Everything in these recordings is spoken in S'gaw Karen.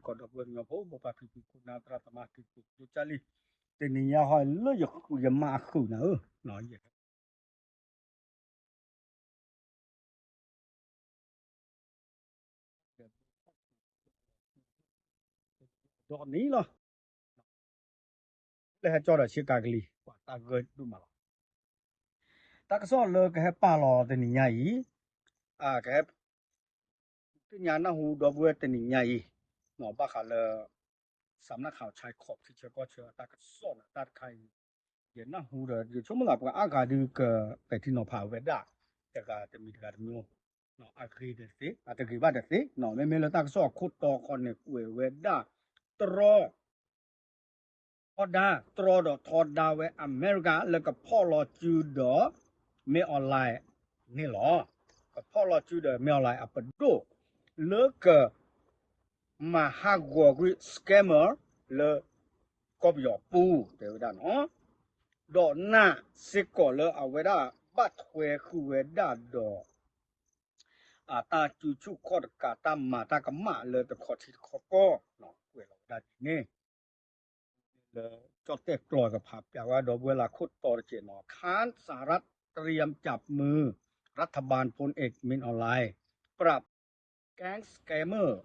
ကီၢ်ဒီပုၢ်ဝဲၢ်ကညီဖိ မိၢ်ပၢ်ဖံဖု ခိၣ်နၢ်သရၣ်သမါ က့ၤကိးကၠိကၠၢ်လံ, တနံၤညါဟီ လၢယမါအဃုာ်နၤဧၢ, ယ ဒီးန့ၣ်လီၤ. လၢဟဲကၠီဒီးဆ့ကၤကလံၤ ပှၤတၢ်ဂၢၢ်ဒိၣ်မးလီၤ. တၢ်ကစီၣ်လၢကဟဲပာ်လီၤတနံၤညါအံၤ, ကဟဲ သ့ၣ်ညါနၢ်ဟူဒီပုၢ်ဝဲၢ်တနံၤညါအံၤ, ဘၣ်ဃးလၢ စးမနၣ်ခးဆဲးခီး ထံဆၢကီၢ်ဆၢအတၢ်ကစီၣ်န့ၣ် တၢ်တခါအံၤ, ယနၢ်ဟူဒီး ယဆိကမိၣ်သးပှၤအါဂၤဒုးကပဲာ်ထံနီၤဖးဝဲဒၣ် တဂၤတမံၤတဂၤတမံၤ အဂ့ၤတသ့ အတဂ့ၤဘၣ်တသ့, မ့မ့ၢ်လၢတၢ်ကစီၣ်အခိၣ်တီဃီန့ၣ် ကွဲးဝဲဒၣ် တြီ ထီဒါ တြီဒီးထီဒါဝဲအမဲရကၤ လၢကဖီၣ်လီၤစုဒီး မင်းအောင်လှိုင် န့ၣ်လီၤ. ကဖီၣ်လီၤစုဒီး မင်းအောင်လှိုင် အပဒိၣ် လၢက မၤဟးဂီၤကွံာ် scammer လၢ ကီၢ်ပယီၤပူၤ တဲဝဲဒၣ်နီၤ, ဒီးနာ်စ့ၢ်ကီးလၢအဝဲဒၣ် ဘၣ်ထွဲဃုာ်ဝဲဒၣ်ဒီး အတၢ်စုဆူၣ်ခီၣ်တကး တၢ်မၤတၢ်ကမၣ်လၢတခီထံတခီကီၢ် ကွဲးလီၤဝဲဒၣ်ဒ်န့ၣ် လၢကၠီၣ်တဲၣ်ကျိာ်တဖၣ် ပျးဝဲဒီပုၢ်ဝဲၢ်လၢခိၣ်တီတက့ၢ်နီၤ, ခၢၣ် สหรัฐเตรียมจับมือรัฐบาลพลเอกมินออนไลน์ ปราบแก๊งสแกมเมอร์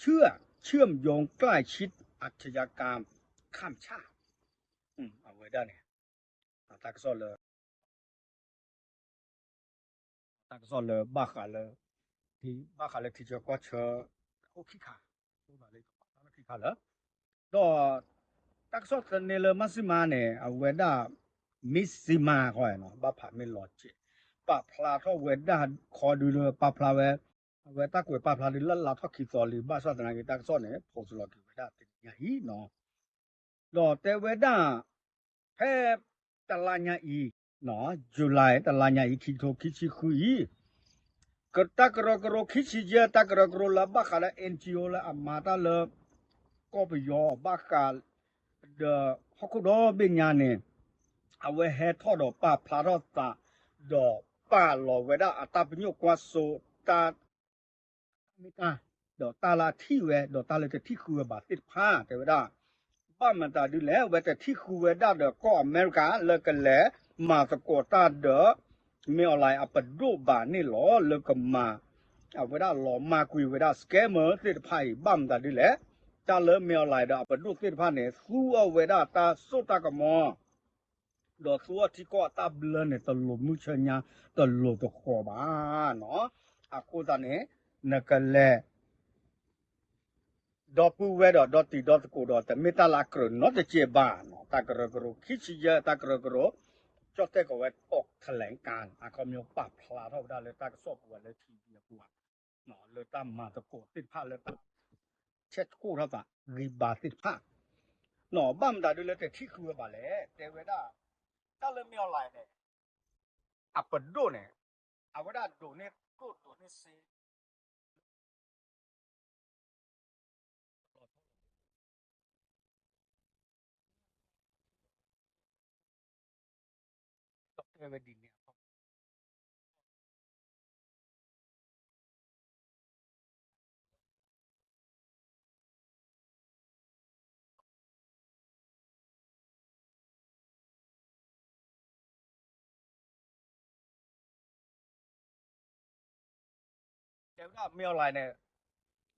เชื่อเชื่อมโยงใกล้ชิดอาชญากรรมข้ามชาติ အဝဲဒၣ်န့ၣ် တၢ်ကစီၣ်လၢ တၢ်ကစီၣ်လၢဘၣ်ဃးလၢ ဘၣ်ဃးလၢထံဆၢကီၢ်ဆၢ အိၣ်ခံခါ အိၣ်ဘၣ်လၢခံခါလၢ ဒီး တၢ်ကစီၣ်သန့လၢမၤစံမါန့ၣ် အဝဲဒၣ် မ့ၢ်စံမါဃီနီၤ ဘၣ်ဖးမ့ၢ်လီၤစဲး ပာ်ဖျါထီၣ်ဝဲဒၣ်ခီဒုလၢပာ်ဖျါဝဲ အဝဲတၢ်ကွဲးပာ်ဖျါဒုလၢလါထီၣ်ခံသီလံ ဘၣ်ဆၣ်သနာ်က့ တၢ်ကစီၣ်န့ၣ် postလီၤက့ၤဝဲဒၣ်တနံၤညါအံၤနီၤ ဒီးတဲဝဲဒၣ် ဖဲတလါညါအံၤ July တလါညါအံၤ ခံကထိခံဆံဃုအံၤ တၢ်ကရၢကရိခံဆံယဲၢ် တၢ်ကရၢကရိလၢဘၣ်ဃးလၢ NGO လၢအမၤတၢ်လၢ ကီၢ်ပယီၤဘၣ်ဃး ဒီးဟီၣ်ခိၣ်ဒီဘ့ၣ်ညါန့ၣ် အဝဲဟဲထီၣ်ဒီးပာ်ဖျါထီၣ်သး ဒီးပာ်လီၤဝဲဒၣ်အတၢ်ပညိၣ်ကွၢ်စိ တၢ် မ့ၢ်တၢ် ဒီးတၢ်လၢအထံၣ်ဝဲ ဒီးတၢ်လၢတထံၣ်ဃုဝဲဘၣ်သ့ၣ်တဖၣ် တဲဝဲဒၣ် ဘၣ်မတၤဒ်လဲၣ် အဝဲတထံၣ်ဃုဝဲဒၣ်ဒီးကီၢ်အမဲရကၤ လၢကလဲၤမၤသကိးတၢ်ဒီး မင်းအောင်လှိုင် အပဒိၣ်ဘၣ်န့ၣ်လီၤ လၢကမၤ အဝဲဒၣ်လီၤမၢ်ကွံာ်ဝဲဒၣ် scammer သ့ၣ်တဖၣ်အံၤ ဘၣ်မတၤဒ်လဲၣ် တၢ်လၢ မင်းအောင်လှိုင် ဒီးအပဒိၣ်သ့ၣ်တဖၣ်န့ၣ် သူအီၤဝဲဒၣ်တၢ်စိတၢ်ကမီၤ ဒီးသူအီၤထံကီၢ်အတၢ်ဘျၢန့ၣ် တလိၤမုၢ်ဆၢညါ တလိၤတဃီၤဘၣ်နီၤ. အဃိသတးန့ၣ် နကလဲၤ ဒီပုၢ်ဝဲၢ်ဒီး ဒီတံၤဒီသကိးဒီး တမ့ၢ်တၢ်လၢအကြၢးနီတစဲးဘၣ်နီၤ. တၢ်ကရၢကရိ ခံဆံယဲၢ် တၢ်ကရၢကရိ ကၠီၣ်တဲၣ်ကီးဝဲ အီၣ်ခလဲၣ်ကၣ် အခီပညီပာ်ဖျါထီၣ်ဝဲဒၣ်လၢတၢ်ကစီၣ်ပူၤဝဲလၢ ထံၣ်ဘံအပူၤ လၢတၢ်မၤသကိးသ့ၣ်တဖၣ်လၢတၢ် ဆဲးကိၣ်ထီၣ်သးဂံၢ်ဘါသ့ၣ်တဖၣ် ဘၣ်မတၤဒ်လဲၣ်တထံၣ်ဃုဝဲဘၣ်လဲၣ် တဲဝဲဒၣ် တၢ်လၢ မင်းအောင်လှိုင် န့ၣ် အပဒိၣ်န့ၣ် အဝဲဒၣ်ဒိးန့ၢ်ကျိၣ်ဒိးန့ၢ်စ့ တဲဝဲဒ်န့ၣ် တဲဝဲဒၣ် မင်းအောင်လှိုင် န့ၣ်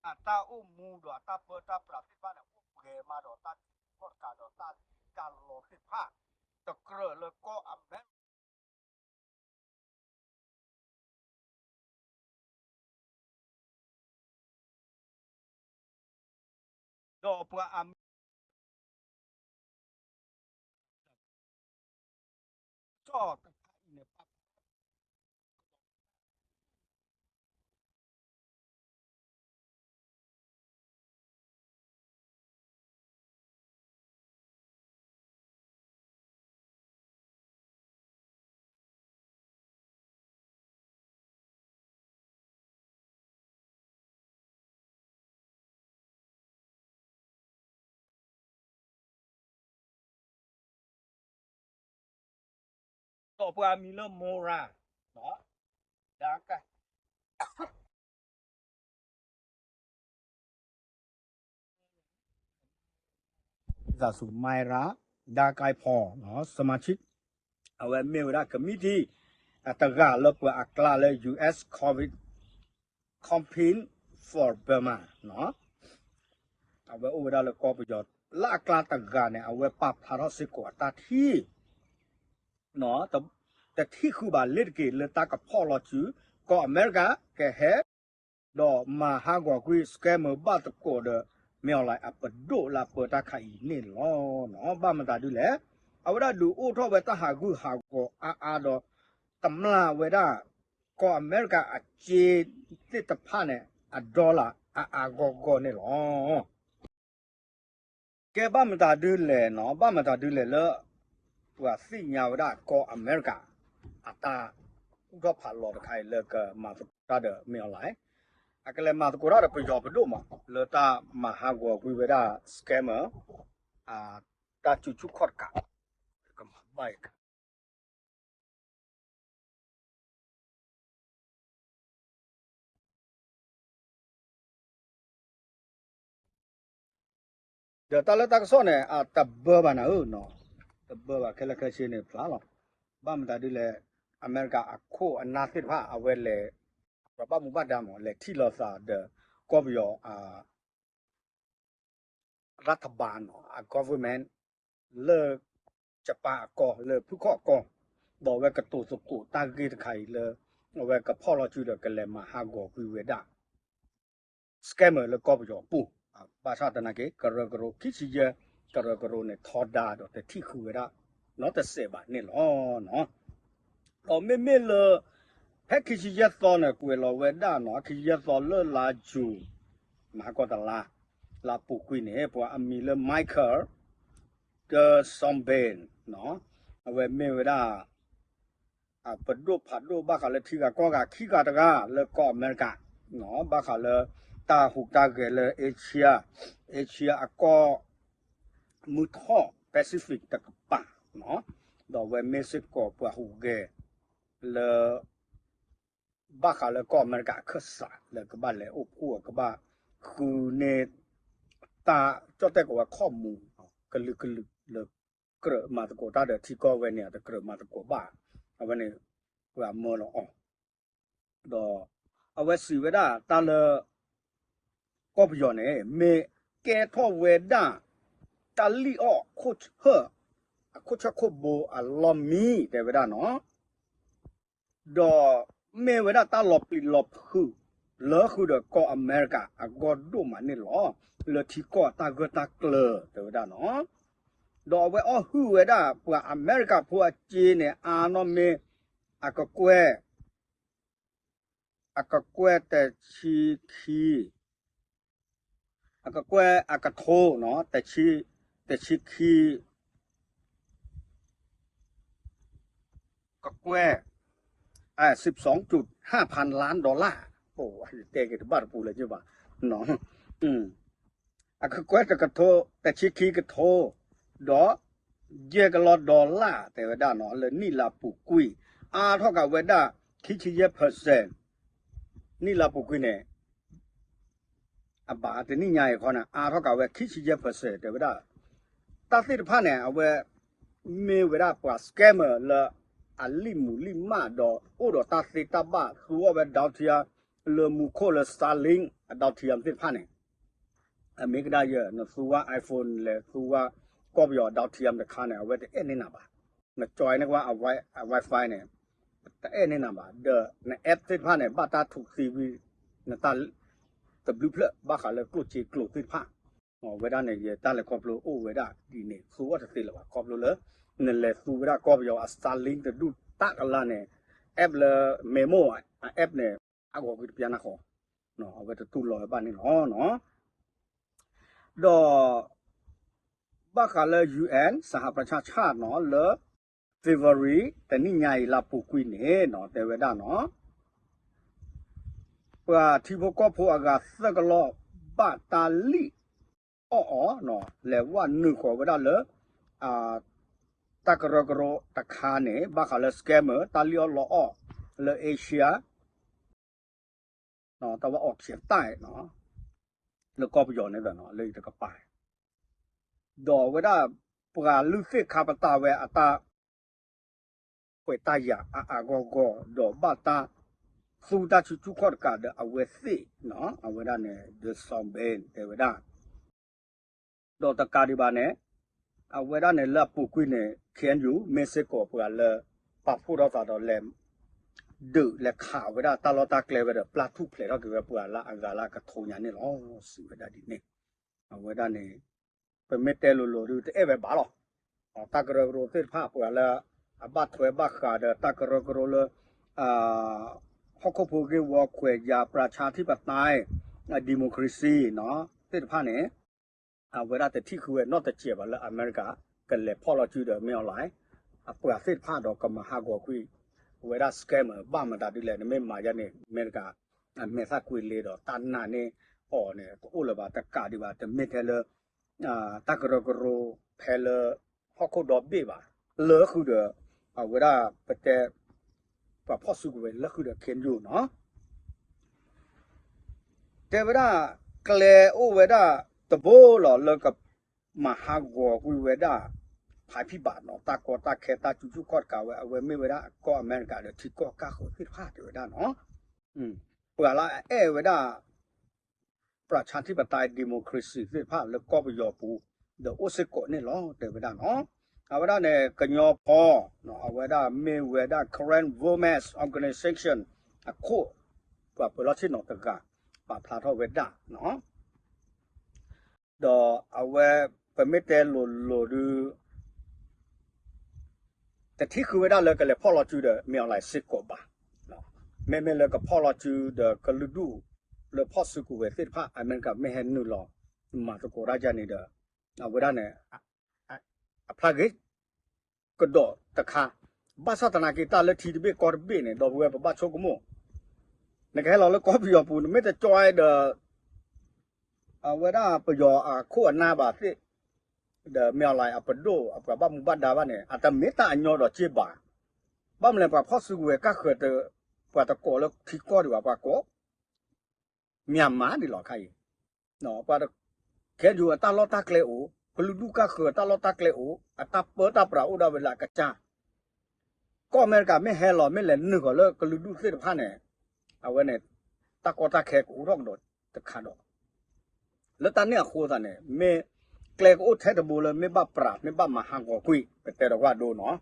အတၢ်အိၣ်မူဒီးအတၢ်ပၢတၢ်ပြးသ့ၣ်တဖၣ်န့ၣ် အိၣ်ပှဲၤမးဒီးတၢ်ထံကီၢ်တကးဒီးတၢ်လီၢ်သ့ၣ်တဖၣ် တကြၢးလၢကီၢ်အမဲရကၤ ဒီးပှၤအမံၤ ကီၢ်တခါအံၤန့ၣ် ဒီးပှၤအမံၤလၢ Mora ဒီး Daka သးစူၤ မဲရၣ် ဒါကဲဖီ စမၤဆံး အဝဲမ့ၢ်ဝဲဒၣ်ကမံးတံာ် တဂၤလၢပှၤအကျါလၢ US Covid Campaign for Burma အဝဲအိၣ်ဝဲဒၣ်လၢကီၢ်ပယီၤ လၢအကျါတဂၤန့ၣ် အဝဲပာ်ဖျါထီၣ်စ့ၢ်ကီးအတၢ်ထံၣ် တထံၣ်ဃုာ်ဘၣ်လ့ၤတက့ၢ် လၢတၢ်ကဖီၣ်လီၤစု ကီၢ်အမဲရကၤကဟဲ ဒီးမၤဟးဂီၤကွံာ် scammer ဘၣ်သကိးဒီး မင်းအောင်လှိုင် အပဒိၣ်လၢအပၢတၢ်ခါအံၤန့ၣ်လီၤ. ဘၣ်မတၤဒ်လဲၣ်, အဝဲဒၣ်ဒုးအိၣ်ထီၣ်ဝဲတၢ်ဟးဂူာ်ဟးဂီၤအါအါဒီး တမျၢ်ဝဲဒၣ် ကီၢ်အမဲရကၤအစ့သ့ၣ်တဖၣ်န့ၣ် အdollarအအါဂီၢ်ဂီၢ်န့ၣ်လီၤ. ကဲဘၣ်မတၤဒ်လဲၣ်နီၤ, ဘၣ်မတၤဒ်လဲၣ်လၢ ပှၤသ့ၣ်ညါဝဲဒၣ်ကီၢ်အမဲရကၤ အတၢ်ကူၣ်ထီၣ်ဖးလီၤတခါအံၤလၢကမၤသကိးတၢ်ဒီး မင်းအောင်လှိုင်, အကလဲၤမၤသကိးတၢ်ဒီးပယီၤပဒိၣ်မး လၢတၢ်မၤဟးဂီၤကွံာ်ဝဲဒၣ် scammer တၢ်စုဆူၣ်ခီၣ်တကး ကမၤဘၣ်ယက ဒီးတၢ်လၢတၢ်ကစီၣ်န့ၣ် အတဘၢဘၣ်နၤဧၢ, တဘၢဘၣ်ခဲလၢာ်ခဲဆ့န့ၣ်ဖျါလီၤ. ဘၣ်မတၤဒ်လဲၣ်, အမဲရကၤအခိၣ်အနၢ်သ့ၣ်တဖၣ် အဝဲလဲၤ ပှၤဘၣ်မူဘၣ်ဒါမး လဲၤထံၣ်လိာ်သးဒီး ကီၢ်ပယီၤ ရထဘၢၣ်နီၤ အ government လၢ ကပၤအကီၢ် လၢဖုခီၣ်အကီၢ်, ဒီးအဝဲကတိၤသကိးတၢ်ဂ့ၢ်တခါအံၤလၢ အဝဲကဖီၣ်လီၤစုဒီးကလဲၤမၤဟးဂီၤကွံာ်ဝဲဒၣ် scammer လၢကီၢ်ပယီၤအပူၤ, ဘၣ်ဆၣ်သနာ်က့ ကရၢကရိ ခံဆံယဲၢ် ကရၢကရိန့ၣ် ထီဒါဒီးတထံၣ်ဃုာ်ဝဲဒၣ် နီတစဲးဘၣ်န့ၣ်လီၤ. ဒီးမ့မ့ၢ်လၢ ဖဲခံဆံယဲၢ်သီန့ၣ် ကွဲးလီၤဝဲဒၣ်နီၤ, ခံဆံယဲၢ်သီလၢလါယူၤ မဟါကီတလါ လၢအပူၤကွံာ်န့ၣ် ပှၤအမံၤလၢ Michael ဒီး Sean Bain နီၤ, အဝဲမ့ၢ်ဝဲဒၣ် ပဒိၣ်ဖးဒိၣ်ဘၣ်ဃးလၢထံဂၤကီၢ်ဂၤခံဂၤတဂၤလၢကီၢ်အမဲရကၤ, ဘၣ်ဃးလၢတၢ်ဟူးတၢ်ဂဲၤလၢ Asia, Asia အကီၢ် မုၢ်ထီၣ် Pacific တကပၤ, ဒီးအဝဲမ့ၢ်စ့ၢ်ကီးပှၤဟူးဂဲၤလၢ ဘၣ်ဃးလၢကီၢ်အမဲရကၤအခၢၣ်စး လၢကဘၣ်လဲၤအိၣ်ဖှိၣ် ကဘၣ်ဃုန့ၢ် တၢ်ကၠီၣ်တဲၣ်ကဝဲၤခီၣ်မူ ကလုာ်ကလုာ်လၢ ကြၢးမၤသကိးတၢ်ဒီးထံကီၢ်ဝဲန့ၣ် တကြၢးမၤသကိးဘၣ်, အဝဲန့ၣ် ပှၤမၢလီၤအီၤ ဒီးအဝဲစံးဝဲဒၣ်တၢ်လၢ ကီၢ်ပယီၤန့ၣ် မ့ၢ်ကဲထီၣ်ဝဲဒၣ် တၢ်လံၣ်အီၣ်ခိၣ်ဆၢၣ် အခိၣ်ဆၢၣ်ခိၣ်ဘိအလီၢ်မံ တဲဝဲဒၣ်နီၤ, ဒီးမ့ၢ်ဝဲဒၣ်တၢ်လီၤပျံၤလီၤဖုး လၢဃုာ်ဒီးကီၢ်အမဲရကၤအဂီၢ်ဒိၣ်မးန့ၣ်လီၤ. လၢထံကီၢ်တၢ်ဂၢၢ်တၢ်ကျၢၤ တဲဝဲဒၣ်နီၤ, ဒီးအဝဲအီၣ်ဟုၣ်ဝဲဒၣ် ပှၤအမဲရကၤဖိအစ့န့ၣ် အါနီၢ်မ့ၢ် အကကွဲၢ် အကကွဲၢ်တဆံခံ အကကွဲၢ်အကထိနီၤ, တဆံ တဆံခံ ကကွဲၢ် สิบสองจุดห้าพันล้านดอลลาร์, အိ တဲက့ၤတဘၣ်တပူၤလၢၤဘၣ်, အကကွဲၢ်တကထိ တဆံခံကထိ ဒီး ယဲၢ်ကလီဒီလၣ် တဲဝဲဒၣ်နီၤ လၢနံၣ်လါပူၤကွံာ် အါထီၣ်က့ၤဝဲဒၣ် ခံဆံယဲၢ် percent နံၣ်လါပူၤကွံာ်န့ၣ် အဘၣ်တနံၣ်ညါအံၤခီန့ၣ် အါထီၣ်က့ၤဝဲ ခံဆံယဲၢ် percent တဲဝဲဒၣ် တၢ်သ့ၣ်တဖၣ်န့ၣ် အဝဲ မ့ၢ်ဝဲဒၣ်ပှၤ scammer လၢ အလံၣ်မူၤလံၣ်မၢ်ဒီး အိၣ်ဒီးတၢ်သ့တၢ်ဘၣ် သူအီၣ်ဝဲ down ထံ လၢမူခိၣ်လၢ Starlink အ down ထံ သ့ၣ်တဖၣ်န့ၣ် အမ့ၢ်ကဒါယဲ နသူဝဲ iPhone လဲၤသူဝဲ ကီၢ်ပယီၤ down ထံ တခါန့ၣ် အဝဲတအဲၣ်န့ၢ်နၤဘၣ်. န join န့ၢ်ဝဲ အ Wi-Fi န့ၣ် တအဲၣ်န့ၢ်နၤဘၣ် ဒီးန app သ့ၣ်တဖၣ်န့ၣ် ဘၣ်တၢ်ထုးသံဝံၤ နတၢ် တဘျုးဖျၢၣ် ဘၣ်ဃးလၢကျိၣ်စ့ကျိၤသ့ၣ်တဖၣ် အဝဲဒၣ်န့ၣ် ယတၢ်လဲၤခီဖျိအိၣ်ဝဲဒၣ်ဒ်န့ၣ် သူအီၣ်တသ့လၢၤဘၣ် ခီဖျိလၢ နလဲၤသူဝဲဒၣ်ကီၢ်ပယီၤအ Starlink တဒူၣ်တၢ်ကလါန့ၣ် app လၢ Memo အ app န့ၣ် အဂီၤကွံာ်တပျၢ်နၢ်ဃီ အဝဲတတူၢ်လိာ်ဝဲဘၣ်န့ၣ်လီၤ. ဒီး ဘၣ်ဃးလၢ UN စဟါပြၢ်ဆၣ်နီၤ လၢ February တနံၣ်ညါအံၤလၢပူၤကွံာ်န့ၣ်နီၤ တဲဝဲဒၣ်နီၤ ပှၤထံဖိကီၢ်ဖိအဂၤသၢကလီၢ် ဘၣ်တၢ်လံၣ်အီၣ်အီၤ လဲၤဝဲနုာ်ဃီၤဝဲဒၣ်လၢ တၢ်ကရၢကရိတခါန့ၣ် ဘၣ်ဃးလၢ scammer တၢ်လံၣ်အီၣ်လီအီၣ်လၢ Asia တၢ်ဝဲအီၣ်ခံးတၢ် လၢကီၢ်ပယီၤန့ၣ်ဒီး လၢယတကပၤ ဒီးအဝဲဒၣ် ပှၤလုၢ်သ့ၣ်ခါပတာ်ဝဲအတၢ် ခွဲးတၢ်ယာ်အါအါဂီၢ်ဂီၢ် ဒီးဘၣ်တၢ် သူတၢ်ဆူၣ်ဆူၣ်ခီၣ်တကးဒီးအဝဲသ့ၣ် အဝဲဒၣ်န့ၣ် ဒုးစီဘ့ၣ် တဲဝဲဒၣ် ဒီးတကးဒံးဘၣ်န့ၣ် အဝဲဒၣ်န့ၣ်လၢအပူၤကွံာ်န့ၣ် ခ့ၣ်အဲၣ်ယူၣ် မ့ၢ်စ့ၢ်ကီးပှၤလၢ ပာ်ဖှိၣ်ထီၣ်သးဒီးလဲၤ ဒုးလဲၤခးဝဲဒၣ်တၢ်လီၢ်တၢ်ကျဲဝဲဒီး ပျၢ်ထူၣ်ဖျဲးထီၣ်က့ၤဝဲပှၤလၢအဂၤလၢအကထိညါန့ၣ်လီၤ စံးဝဲဒၣ်ဒ်န့ၣ် အဝဲဒၣ်န့ၣ် ပမ့ၢ်တဲလိၤလိၤဒုးတအဲၣ်ဝဲဘၣ်လီၤ. တၢ်ကရၢကရိသ့ၣ်တဖၣ်ပှၤလၢ အဘၣ်ထွဲဘၣ်ဃးဒီးတၢ်ကရၢကရိလၢ ဟီၣ်ခိၣ်ဖိဂ့ၢ်ဝီခွဲးယာ် ပြၤဆါထံၣ်ပသဲ democracy သ့ၣ်တဖၣ်န့ၣ် အဝဲဒၣ်တထံၣ်ဃုဝဲနီတစဲးဘၣ်လၢအမဲရကၤ ကလဲၤဖီၣ်လီၤစုဒီးမ့ၢ်အီၤလၢ အပှၤသ့ၣ်တဖၣ်ဒီးကမၤဟးဂီၤကွံာ် အဝဲဒၣ် scammer ဘၣ်မတၤဒ်လဲၣ် နမ့ၢ်မၤယါန့ၣ် အမဲရကၤ အမဲာ်သၣ်ကွံာ်လ့ဒီးတၢ်နာ်န့ၢ်အီၤန့ၣ် တအိၣ်လၢၤဘၣ်တကးဒံးဘၣ် တမ့ၢ်ထဲလၢ တၢ်ကရၢကရိဖဲလၢ ဟီၣ်ခိၣ်ဒီဘ့ၣ်ဘၣ် လၢဃုာ်ဒီး အဝဲဒၣ်ပတဲ ပှၤဖီၣ်စုကဝဲၤလၢဃုာ်ဒီး ခ့ၣ်အဲၣ်ယူၣ် နီၤ တဲဝဲဒၣ် ကျဲအိၣ်ဝဲဒၣ်တဘိလီၤလၢကမၤဟးဂီၤကွံာ်ဝဲဒၣ် ဖးဖံးဘၣ်နီၤ တၢ်ကီတၢ်ခဲတၢ်စုဆူၣ်ခီၣ်တကးဝဲ အဝဲမ့ၢ်ဝဲဒၣ်ကီၢ်အမဲရကၤဒီးထံကီၢ်ကၢ်ဃၢၤသ့ၣ်တဖၣ်တဲဝဲဒၣ်နီၤ ပှၤလၢအအဲၣ်ဝဲဒၣ် ပြၤဆါထံၣ်ပသဲ democracy သ့ၣ်တဖၣ်လၢကီၢ်ပယီၤပူၤ ဒီးအိၣ်စ့ၢ်ကီးန့ၣ်လီၤ တဲဝဲဒၣ်နီၤ အဝဲဒၣ်န့ၣ် ကညီဖီ အဝဲဒၣ်မ့ၢ်ဝဲဒၣ် Karen Women's Organization အခိၣ် ပှၤပၢၤလီၢ်ဆ့ၣ်နီၤတဂၤ ပာ်ဖျါထီၣ်ဝဲဒၣ်နီၤ ဒီးအဝဲ ပမ့ၢ်တဲလိၤလိၤဒုး တထံၣ်ဃုာ်ဝဲဒၣ်လၢကလဲၤဖီၣ်လီၤစုဒီး မ့ၢ်အီၤလၢစ့ၢ်ကီးဘၣ်. မ့မ့ၢ်လၢကဖီၣ်လီၤစုဒီးကလုာ်ဒူၣ်လၢဖီၣ်စုကဝဲၤသ့ၣ်တဖၣ် အမဲရကၤမ့ၢ်ဟဲနုာ်လီၤ မၤသကိးတၢ်ယါန့ၣ်ဒီး အဝဲဒၣ်န့ၣ် အဖျါဂ့ၤ ကဒီးတခါ ဘၣ်ဆၣ်သနာ်က့ တၢ်လၢထံတဘ့ၣ်ကီၢ်တဘ့ၣ်န့ၣ် ဒီပုၢ်ဝဲၢ်ပဘၣ်ဆိကမိၣ် နကဟဲလီၤလၢကီၢ်ပယီၤပူၤ နမ့ၢ်တကၠီဒီး အဝဲဒၣ်ပယီၤအခိၣ်အနၢ်ဘၣ်သ့ၣ် ဒီးမ့ၢ်အီၤလၢအပဒိၣ်အပှၤဘၣ်မူဘၣ်ဒါဘၣ်န့ၣ် အတမ့ၢ်တၢ်အညီဒီးက့ဘၣ်. ဘၣ်မနုၤလဲၣ် ပှၤဖီၣ်စုကဝဲၤကၢ်ဃၢၤ ပှၤတကိးလၢထံကီၢ်ဒံးဘၣ် ပှၤကိး မၠးမးဒ်လီၤခါအံၤ ပှၤတ ခ့ၣ်အဲၣ်ယူၣ် အတၢ်လီၢ်တၢ်ကျဲအိၣ် ကလုာ်ဒူၣ်ကၢ်ဃၢၤတၢ်လီၢ်တၢ်ကျဲအိၣ် အတၢ်ပၢတၢ်ပြးအိၣ်ဒၣ်ဝဲလၢအကစၢ် ကီၢ်အမဲရကၤမ့ၢ်ဟဲလီၤ မ့ၢ်လဲၤနုာ်ဃီၤလၢကလုာ်ဒူၣ်သ့ၣ်တဖၣ်န့ၣ် အဝဲန့ၣ် တၢ်ကီတၢ်ခဲကအိၣ်ထီၣ်ကဒီးတခါဒီး လၢတၢ်န့ၣ်အဃိသတးန့ၣ် မ့ၢ်ကျဲကအိၣ်ထဲတဘိလၢမ့ၢ်ဘၣ်ပြး မ့ၢ်ဘၣ်မၤဟးဂီၤကွံာ် ပတဲဒီးဝၣ်ဒိနီၤ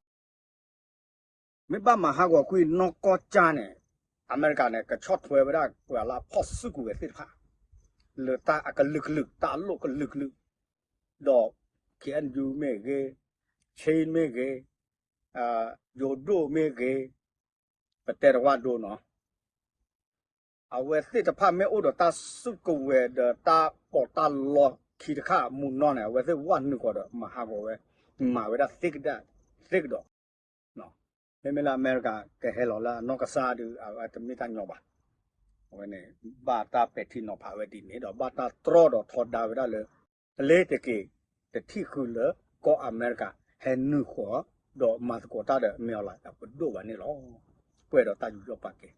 မ့ၢ်ဘၣ်မၤဟးဂီၤကွံာ်နီၢ်ကီၢ်ကၢ်န့ၣ် အမဲရကၤန့ၣ် ကဆီၣ်ထွဲဝဲဒၣ်ပှၤလၢအဖီၣ်စုကဝဲၤသ့ၣ်တဖၣ် လၢတၢ်အကလုာ်ကလုာ် တၢ်အလိၣ်ကလုာ်ကလုာ် ဒီး ခ့ၣ်အဲၣ်ယူၣ် မ့ၢ်ဂ့ၤ ခ့ၣ် မ့ၢ်ဂ့ၤ ယိၤဒိၣ်မ့ၢ်ဂ့ၤ ပတဲတဝၣ်ဒိနီၤ အဝဲသ့ၣ်တဖၣ်မ့ၢ်အိၣ်ဒီးတၢ်စုကဝဲၤဒီးတၢ်ပီးတၢ်လီခံတခါမူနီၢ်န့ၣ် အဝဲသ့ၣ်ဝၣ်နုာ်ဃီၤဒီးမၤဟးဂီၤဝဲ မၤဝဲဒၣ်သ့ကဒၣ်သ့ကဒီး မ့မ့ၢ်လၢအမဲရကၤကဟဲလီၤလၢအနီၢ်ကစၢ်ဒုး အဝဲတမ့ၢ်တၢ်ညီဘၣ်. အဝဲန့ၣ် ဘၣ်တၢ်ပဲာ်ထံနီၤဖးဝဲဒ်န့ၣ်ဒီး ဘၣ်တၢ်တြီဒီးထီဒါဝဲဒၣ်လၢ အလ့ၤတက့ၤ တထံၣ်ဃုာ်လၢကီၢ်အမဲရကၤ ဟဲနုာ်ဃီၤ ဒီးမၤသကိးတၢ်ဒီးမ့ၢ်အီၤလၢအပဒိၣ်ဘၣ်န့ၣ်လီၤ. ပှဲၤဒီးတၢ်ယူးယီၣ်ပာ်ကဲ